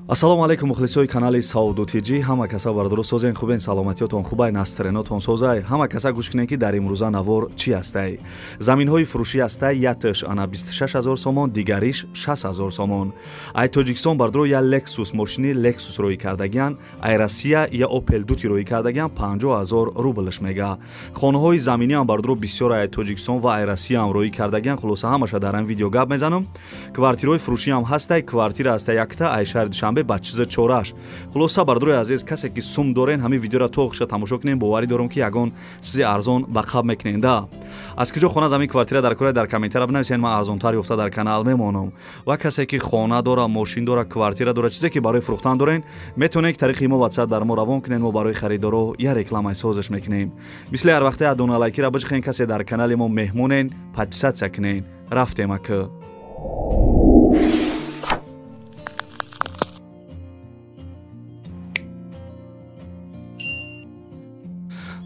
Ассалому алайкум мухлисои канали Савдо ТЖ. Ҳама каса бардоро созен, хубен, саломатиётон хубай, настренотон созай. Ҳама каса гӯш кунен, ки дар имрӯза навор чӣ ҳастай. Заминҳои фурӯшӣ ҳастай, ятш ана 26 000 сомон, дигариш 60 000 сомон. Ай Тоҷикистон бардоро я Lexus, мошини Lexus роӣ кардагиян, ай Россия я Opel Дути роӣ кардагиян, 50 000 рублш мега. Хонаҳои заминиам бардоро бисёр ай Тоҷикистон ва ай Россияам роӣ кардагиян. Хулоса, ҳамаша дар ин видео гап мезанам. Квартираҳои фурӯшиам ҳастай, квартира ҳастай якта ай шаҳри Душанбе ба чиза чораш. Хулоса, бардорои азиз, касе ки сум дорен, ҳамин видеоро то охиша тамошо кунем. Боварӣ дорам, ки ягон чизи арзон ба қаб мекунем. Да аз куҷо хона, замин, квартира дар кора, дар комментара бинависен, ман арзонтар ёфта дар канал мемонам. Ва касе ки хона дора, мошин дора, квартира дора, чизе ки барои фурӯхтан дорен, метавонед ки тариқи мо WhatsApp дар мо равон кунед. Мо барои харидоро я рекламаи созиш мекунем. Мисли ҳар вақте адона лайкира биҷихен. Касе дар канали мо меҳмонен, подписаться кунен. Рафтем ака.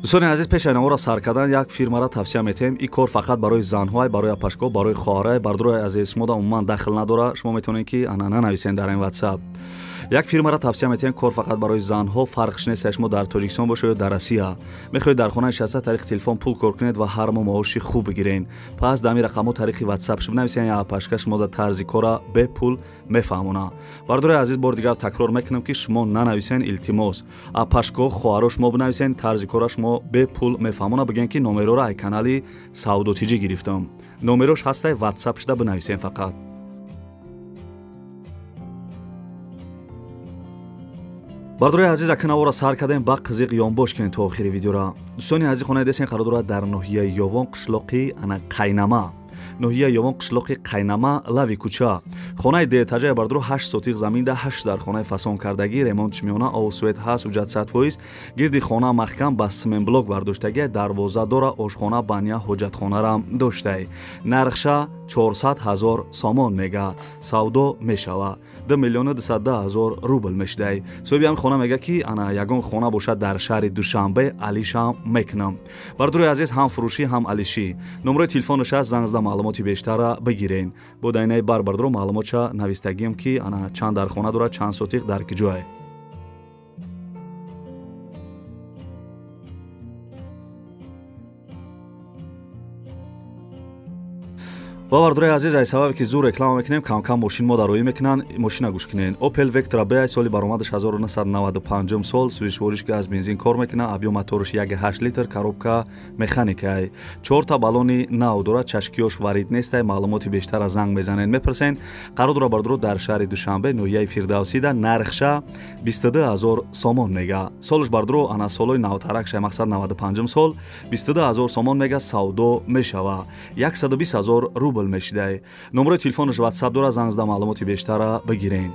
Дӯстони азиз, пеш аз навора сар кардан як фирмаро тавсия метиҳем. Ин кор фақат барои занҳоай, барои апашко, барои хоҳарай. Бардорои азиз, шумо да умуман дахл надора. Шумо метавонед, ки ана нанависен дар ин WhatsApp. Як фирмаро тавсия метиҳем, кор фақат барои занҳо, фарқш нест, шумо дар Тоҷикистон бошед ё дар Россия. Мехоҳед дар хона нишаста тариқи телефон пул кор кунед ва ҳар моҳ маоши хуб бигирен. Пас дар ҳамин рақамҳо тариқи WhatsApp бинависен, я апашка шумо да тарзи кора бепул мефаҳмона. Бардорои азиз, бори дигар такрор мекунам, ки шумо нанависен, илтимос. Апашко, хоҳаро шумо бинависен, тарзи кора шумо бепул мефаҳмона. Бигӯен, ки номероро ай канали Савдо ТЖ гирифтам. Номерош ҳастай, WhatsApp шуда бинависен фақат. Бардорои азиз, ака навора сар кардем, ба қизиқ ёнбош кунед то охири видеора. Дӯстони азиз, хонаи десен қарор дорад дар ноҳияи Ёвон, қишлоқи ана Қайнама. Ноҳияи Ёвон, қишлоқи Қайнама, лави кӯча. Хонаи деэтажаи бардоро, 8 сотиқ заминда, 8 дар хонаи фасон кардагӣ, ремонтш миёна, обу свет ҳаст, уҷат 100%. Гирди хона маҳкам ба цементблок бардоштагӣ, дарвоза дора, ошхона, баня, ҳоҷатхонарам доштай. Нархша 400 ҳазор сомон мега, савдо мешава. 2 миллиону 210 ҳазор рубл мешидай. Соҳиби ҳамин хона мега, ки ана ягон хона бошад дар шаҳри Душанбе, алишам мекунам. Бардорои азиз, ҳам фурӯшӣ, ҳам алишӣ. Номерои телефонаш ҳаст, занг зада маълумоти бештарра бигирен. Бо дайнаи бар бардоро маълумотша навистагием, ки ана чанд дар хона дорад, чанд сотиқ, дар киҷое. Ва бардорои азиз, аз сабабе ки зур реклама мекунем, камкам мошин мо дароӣ мекунанд. Мошина гӯш кунед. Opel Vectra B, соли баромадаш 1995 сол, сӯзишвориш газ, бензин кор мекунад, объём мотораш 1,8 литр, коробка механикай, чорта баллони нав дорад, чашкиёш варид нестай. Маълумоти бештара занг мезанед, мепурсен. Қарор дорад бардоро дар шаҳри Душанбе, ноҳияи Фирдавсида. Нархша 22 ҳазор сомон мега. Солаш бардоро ана солои навтаракша, мақсад 95 сол, 22 ҳазор сомон мега, савдо мешава. 120 ҳазор рубл мешидай. Номерои телефонаш WhatsApp дора, занг зада маълумоти бештара бигирен.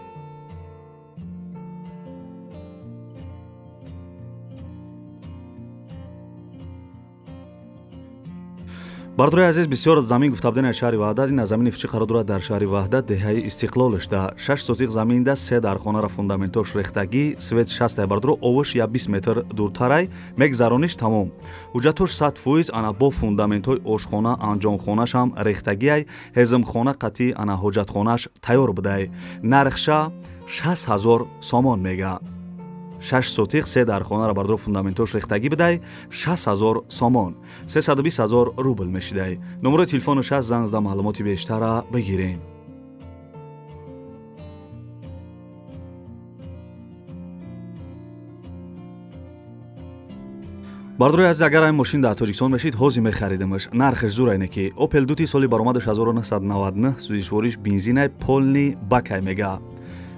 Бардорои азиз, бисёр замин гуфта будем аз шаҳри Ваҳдат. Ин аз замини фичи қарор дорад дар шаҳри Ваҳдат, деҳаи Истиқлолшда. 6 сотиқ заминда, се дар хонара фундаментош рехтагӣ, свет шастай бардоро, овош я 20 метр дуртарай, мегзарониш тамом. Ҳуҷҷатош 100%, ана бо фундаментҳои ошхона, анҷомхонашам рехтагиай, ҳезмхона қатъи ана ҳоҷатхонаш тайёр будай. Нархша 60 ҳазор сомон мега. 6 сотиқ, се дар хонара бардоро фундаментош рехтагӣ бидай, 60 ҳазор сомон, 320 ҳазор рубл мешидай. Номерои телефонаш ҳаст, занг зада маълумоти бештара бигирен. Бардорои азиз, агар ҳамин мошин дар Тоҷикистон мешид, ҳозир мехаридимаш. Нархаш зур айне ки Opel Дути, соли баромадаш 1999, сӯзишвориш бензинай, полный бакай мега.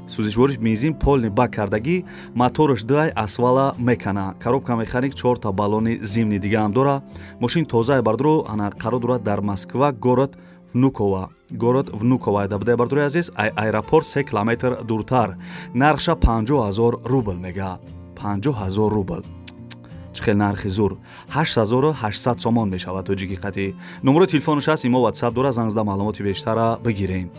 Сӯзишвориш бензин, полный бак кардагӣ, мотораш дуай, асфала мекана, коробка механик, чорта баллони зимний дигаам дора. Мошин тозаи бардоро, ана қарор дорад дар Москва, город Внуково, город Внуково да будай. Бардорои азиз, ай аэропорт 3 километр дуртар. Нархша 50 ҳазор рубл мега. 50 ҳазор рубл чӣ хел нархи зур, 8800 сомон мешавад тоҷики қатъӣ. Номерои телефонаш ҳаст, имо, WhatsApp дора, занг зада маълумоти бештара бигирен.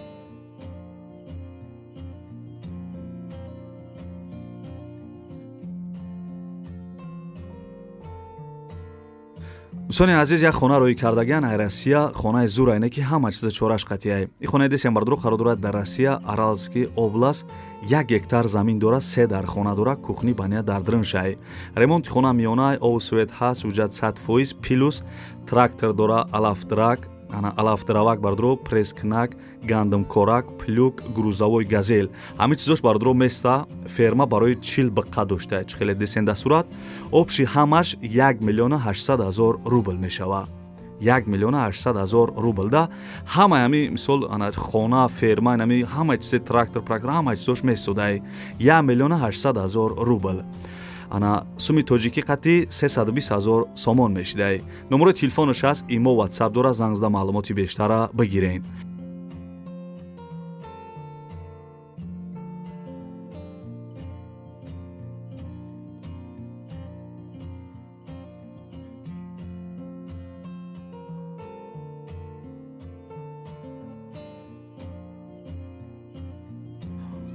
Дӯстони азиз, як хона рӯй кардаган ай Россия, хонаи зур айне ки ҳама чиза чораш қатиай. И хонаи десем бардро қарор дорад дар Россия, Аралский область, 1 гектар замин дорад, 3 дар хона дорад, кухни баня дар дрыншай. Ремонти хона миёна, об свет ҳаст, ҳуҷҷат 100% плюс трактор дора, алафдрак, ана алафдравак бардро, пресскнак, гандумкорак, плюк, грузовой газел. Ҳамин чизош бардро места, ферма барои 40 биққа дошта. Чӣ хеле десенда сурат, обши ҳамаш 1 800 000 рубл мешава. 1 800 000 рубл да ҳама ҳами мисол ана хона, ферма, ҳами ҳама чизе трактор, практор ҳама чизош месодай. 1 800 000 рубл. Ана суми тоҷикӣ қати 320 000 сомон мешидай. Номерои телефонаш аст, имо WhatsApp дора, занг зада маълумоти бештара бигирен.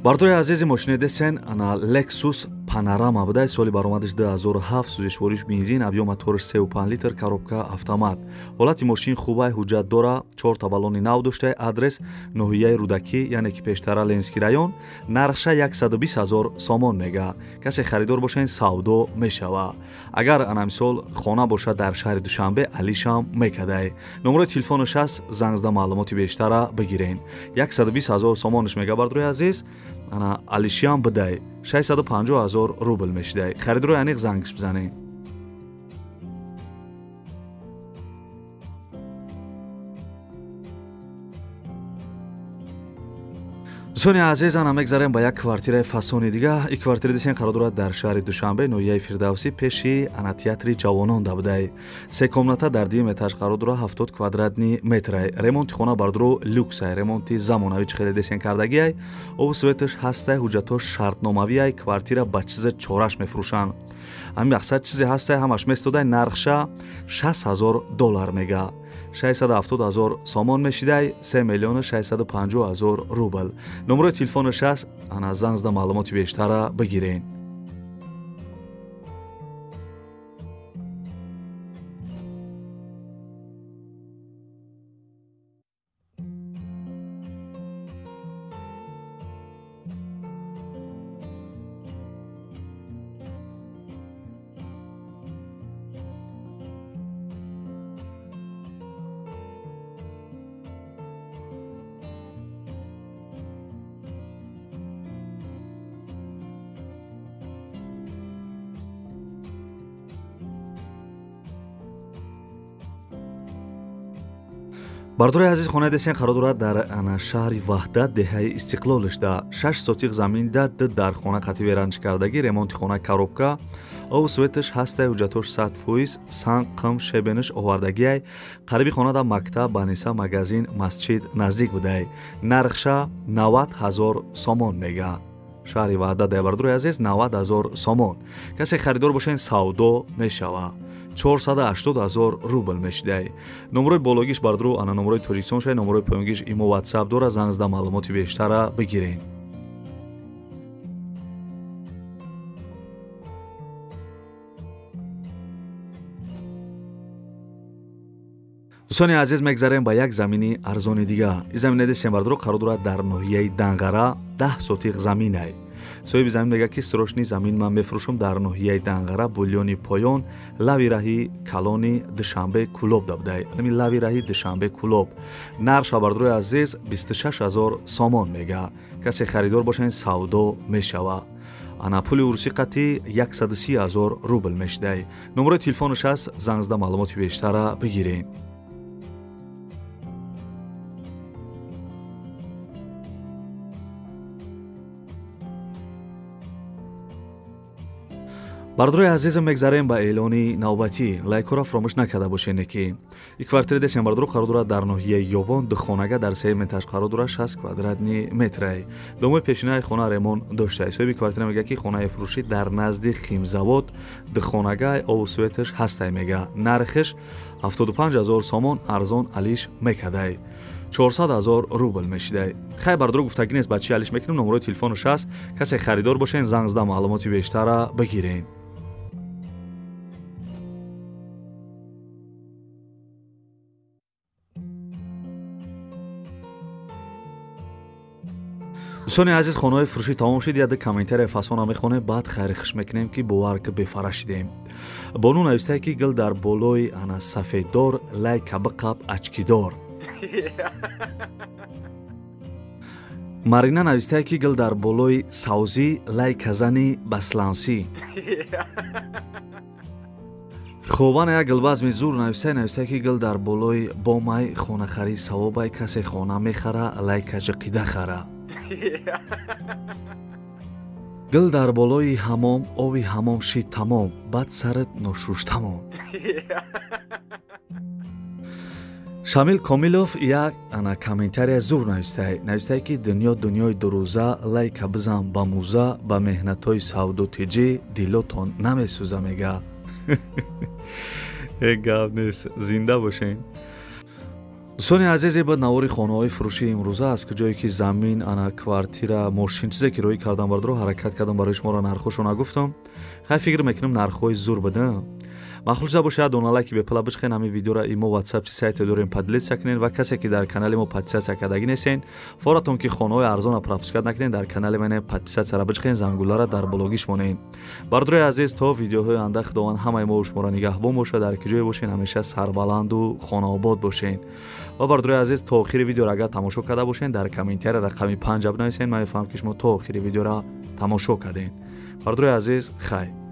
Бардои азизи, мошини десен ана Lexus Panorama будай, соли баромадаш 2007, сӯзишвориш бензин, объем мотораш 3,5 литр, коробка автомат. Ҳолати мошин хубай, ҳуҷҷат дора, 4 та баллони нав доштай, адрес ноҳияи Рӯдакӣ, яъне ки пештара Ленинский район, нархша 120 000 сомон мега. Касе харидор бошен, савдо мешава. Агар ана мисол хона бошад дар шаҳри Душанбе, алишам мекадай. Номерои телефонаш аст, занг зада маълумоти бештара бигирен. 120 000 сомонаш мега, бардорои азиз, ана алишиам бидай. 650 000 рубл мешидай. Харидорои аниқ зангш бизанед. Дӯстони азиз, ана мегзарем ба як квартираи фасони дига. И квартира десен қарор дорад дар шаҳри Душанбе, ноҳияи Фирдавсӣ, пеши ана театри ҷавонон да будай. 3 комната дар дуюм этаж қарор дорад, 70 квадратни метрай. Ремонти хона бардро люксай, ремонти замонавӣ чӣ хеле десен кардагиай. Об светаш ҳастай, ҳуҷҷатҳо шартномавиай, квартира ба чизе чораш мефурӯшанд. Ҳамин мақсад чизе ҳастай, ҳамаш местодай, нархша 60 000 доллар мега. 670 000 сомон мешидай, 3 650 000 рубл. Номерои телефонаш аст, ана занг зада маълумоти бештара бигирен. Бардори азиз, хонаи десен қарор дорад дар шаҳри Ваҳдат, деҳаи Истиқлолш да 6 сотиқ замин да 2 дар хона қати веранч кардагӣ, ремонти хона коробка, об светаш ҳастай, ҳуҷҷатош 100%, санг, қим, шебенаш овардагиай. Қариби хона да мактаб, баниса, магазин, масҷид наздик будай. Нархша 90 000 сомон мега. Шаҳри Ваҳдат да, бардори азиз, 90 000 сомон. Касе харидор бошен, савдо мешава. 480 000 рубл мешидай. Номерои бологиш бардро ана номерои Тоҷикистон шай, номерои поёнгиш имо WhatsApp дора, занг зада маълумоти бештара бигирен. Дӯстони азиз, мегзарем ба як замини арзони дига. Ин замина десем бардро қарор дорад дар ноҳияи Данғара, 10 сотиқ заминай. Соҳиби замин мегӯяд ки срочни замин ман мефурӯшам дар ноҳияи Данғара, булёни поён, лави раҳи калони Душанбе Кулоб да будай. Ами лави раҳи Душанбе Кулоб. Нархша бардрои азиз 26 000 сомон мега. Касе харидор бошен, савдо мешава. Ана пули урусӣ қати 130 000 рубл мешидай. Номерои телефонаш аст, занг зада маълумоти бештара бигирен. Бардорои азизам, мегзарем ба эълони навбатӣ. Лайкҳоро фаромӯш накарда бошед, ки ин квартира десем бардоро қарор дорад дар ноҳияи Ёвон, ду хонага дар сеюм этаж қарор дорад, 60 квадратни метрай. Домои пешинаи хона ремонт дошта. Соҳиби квартира мегӯяд, ки хонаи фурӯшӣ дар назди химзавод, ду хонага, обу светаш ҳастай мега. Нархиш 75 000 сомон, арзон алиш мекадай. 400 000 рубл мешидай. Хай бардоро, гуфтагӣ нест ба чӣ алиш мекунем, номерои телефонаш аст. Касе харидор бошен, занг зада маълумоти бештара бигирен. Дӯстони азиз, хонаҳои фурӯшӣ тамом шид. Яде комментария фасона мехонем, баъд хайри хуш мекунем, ки бовар ки бефара шидем. Бону нависае ки гил дар болои ана сафеддор, лайка биқаб очкидор. Марина навистае ки гил дар болои савзӣ, лайка зани баслансӣ. Хуб, ана як гулбазми зур нависае ки гил дар болои бомай, хонахарӣ савобай, касе хона мехара, лайка ҷиқида хара. Гил дар болои ҳамом, оби ҳамом шид тамом, баъд сарат ношуштамон. Шамил Комилов як ана комментария зур навистае. Навистае ки дунё дунёи дурӯза, лайка бизан ба муза, ба меҳнатҳои савду тиҷӣ дилотон намесӯза, мега. Э гап нест, зинда бошен. Дӯстони азиз, буд навори хонаҳои фурӯшии имрӯза, аз куҷое ки замин, ана квартира, мошин, чизе ки роӣ кардам бардоро, ҳаракат кардам барои шуморо нархҳошо нагуфтам. Хай, фикр мекунам нархҳои зур буда. Махлуш шуда бошад, дона лайки бепала бичхен, ҳамин видеоро имо ватсап чи сайте дорем поделиться кунед ва касе ки дар канали мо подписаться кардагӣ нестен, форатон ки хонаҳои арзона пропускать накунед, дар канали мане подписаться бичхен, зангулара дар блогиш монед. Бардорои азиз, то видеоҳои оянда Худованд ҳамаи мо шуморо нигаҳбон бошад, дар ки ҷое бошен ҳамеша сарбаланду хонаобод бошен. Ва бардорои азиз, то охири видеоро агар тамошо карда бошен, дар комментария рақами 5 бинависен, ман мефаҳмам ки шумо то охири видеоро тамошо кардем. Бардорои азиз, хайр.